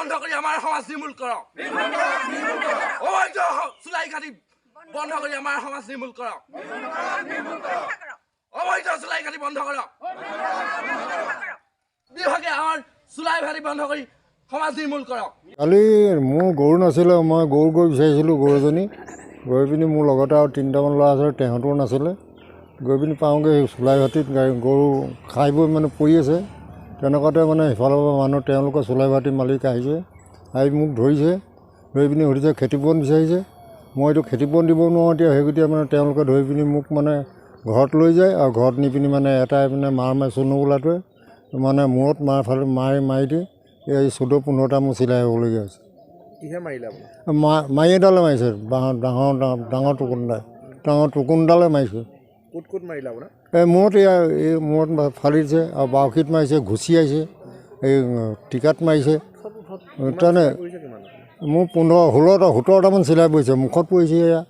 বন্ধ কৰি আমাৰ সমাজ নিৰ্মূল কৰক। অবৈধ চুলাই ঘাটি বন্ধ কৰি আমাৰ সমাজ নিৰ্মূল কৰক। অবৈধ চুলাই ঘাটি বন্ধ কৰক। বিভাগে আমাৰ চুলাই ভাটি বন্ধ কৰি সমাজ নিৰ্মূল কৰক। কালি মোৰ গৰু নাছিলে, মই গৰু গৈ বিচাৰিছিলোঁ। গৰুজনী গৈ পিনি মোৰ লগতে আৰু তিনিটামান ল'ৰা আছিলে, তেহঁতৰো নাছিলে। গৈ পিনি পাওঁগৈ চুলাই ভাটিত গৰু খাই বৈ মানে পৰি আছে। তেনেকুৱাতে মানে সিফালৰ পৰা মানুহ, তেওঁলোকৰ চুলাই ভাটিৰ মালিক আহিছে, আহি মোক ধৰিছে। ধৰি পিনি সুধিছে, ক্ষতিপূৰণ বিচাৰিছে। মইতো ক্ষতিপূৰণ দিব নোৱাৰোঁ এতিয়া। সেই গতিকে মানে তেওঁলোকে ধৰি পিনি মোক মানে ঘৰত লৈ যায় আৰু ঘৰত নি পিনি মানে এটাই মানে মাৰ মাৰে, চুনু বোলাটোৱে মানে মূৰত মাৰ ফালে মাৰি মাৰি দি এই 14-15টা মোৰ চিলাই হ'বলগীয়া হৈছে। কিহে মাৰিলে আপোনাক? মাৰি এডালে মাৰিছে, বাঁহৰ ডাঙৰ ডাঙৰ টুকুনডাল, ডাঙৰ টুকুনডালে মাৰিছে। ক'ত ক'ত মাৰিলে আপোনাক? এই এই মূৰত, এই মূৰত ফালিছে আৰু বাউসীত মাৰিছে, ঘুচিয়াইছে, এই টিকাত মাৰিছে। তেনে পৰিছে কিমান আপোনাৰ? মোৰ 15, 16টা, 17টামান চিলাই পৰিছে। মুখত পৰিছে এয়া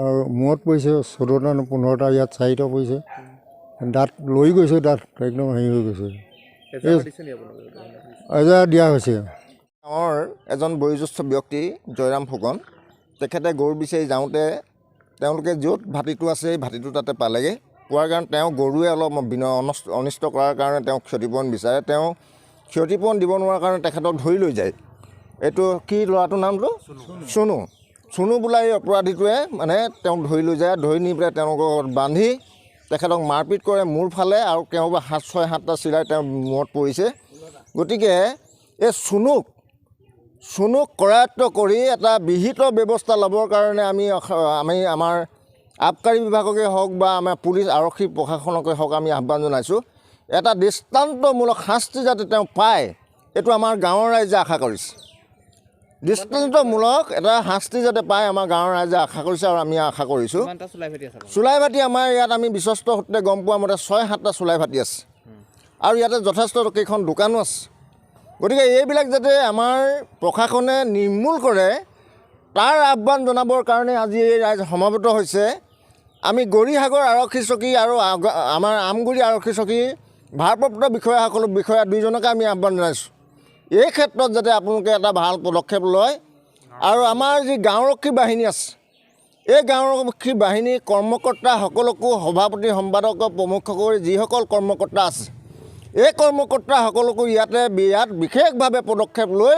আৰু মূৰত পৰিছে 14টা নে 15টা, ইয়াত চাৰিটা পৰিছে। দাঁত লৰি গৈছে, দাঁত একদম হেৰি হৈ গৈছে। এজাহাৰ দিছে নি আপোনালোকে? এজাহাৰ দিয়া হৈছে। গাঁৱৰ এজন বয়োজ্যেষ্ঠ ব্যক্তি জয়ৰাম ফুকন, তেখেতে গৰু বিচাৰি যাওঁতে তেওঁলোকে য'ত ভাটিটো আছে, সেই ভাটিটো তাতে পালেগৈ। পোৱাৰ কাৰণে তেওঁ গৰুৱে অলপ অনিষ্ট কৰাৰ কাৰণে তেওঁক ক্ষতিপূৰণ বিচাৰে। তেওঁ ক্ষতিপূৰণ দিব নোৱাৰাৰ কাৰণে তেখেতক ধৰি লৈ যায়। এইটো কি ল'ৰাটোৰ নামটো? চুনু। চুনু বোলা এই অপৰাধীটোৱে মানে তেওঁক ধৰি লৈ যায়। ধৰি নি পেলাই তেওঁলোকৰ ঘৰত বান্ধি তেখেতক মাৰপিট কৰে, মূৰ ফালে আৰু তেওঁ সাত, ছয়, সাতটা চিলাই তেওঁৰ মূৰত পৰিছে। গতিকে এই চুনুক কৰায়ত্ব কৰি এটা বিহিত ব্যৱস্থা ল'বৰ কাৰণে আমি আমাৰ আবকাৰী বিভাগকে হওক বা আমাৰ পুলিচ আৰক্ষী প্ৰশাসনকে হওক, আমি আহ্বান জনাইছোঁ, এটা দৃষ্টান্তমূলক শাস্তি যাতে তেওঁ পায়, এইটো আমাৰ গাঁৱৰ ৰাইজে আশা কৰিছে। দৃষ্টান্তমূলক এটা শাস্তি যাতে পায়, আমাৰ গাঁৱৰ ৰাইজে আশা কৰিছে আৰু আমি আশা কৰিছোঁ। কিমানটা চুলাই ভাটি আছে আপোনাৰ? চুলাই ভাটি আমাৰ ইয়াত আমি বিশ্বস্ত সূত্ৰে গম পোৱা মতে ছয় সাতটা চুলাই ভাটি আছে আৰু ইয়াতে যথেষ্ট কেইখন দোকানো আছে। গতিকে এইবিলাক যাতে আমাৰ প্ৰশাসনে নিৰ্মূল কৰে, তাৰ আহ্বান জনাবৰ কাৰণে আজি এই ৰাইজ সমাবেত হৈছে। আমি গৌৰীসাগৰ আৰক্ষী চকী আৰু আমাৰ আমগুৰি আৰক্ষী চকীৰ ভাৰপ্ৰাপ্ত বিষয়াসকল, বিষয়া দুইজনকে আমি আহ্বান জনাইছোঁ, এই ক্ষেত্ৰত যাতে আপোনালোকে এটা ভাল পদক্ষেপ লয়। আৰু আমাৰ যি গাঁওৰক্ষী বাহিনী আছে, এই গাঁওৰক্ষী বাহিনীৰ কৰ্মকৰ্তাসকলকো, সভাপতি, সম্পাদক প্ৰমুখ কৰি যিসকল কৰ্মকৰ্তা আছে, এই কৰ্মকৰ্তাসকলকো ইয়াত বিশেষভাৱে পদক্ষেপ লৈ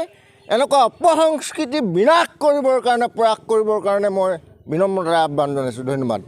এনেকুৱা অপসংস্কৃতি বিনাশ কৰিবৰ কাৰণে প্ৰয়াস কৰিবৰ কাৰণে মই বিনম্ৰতাৰে আহ্বান জনাইছোঁ। ধন্যবাদ।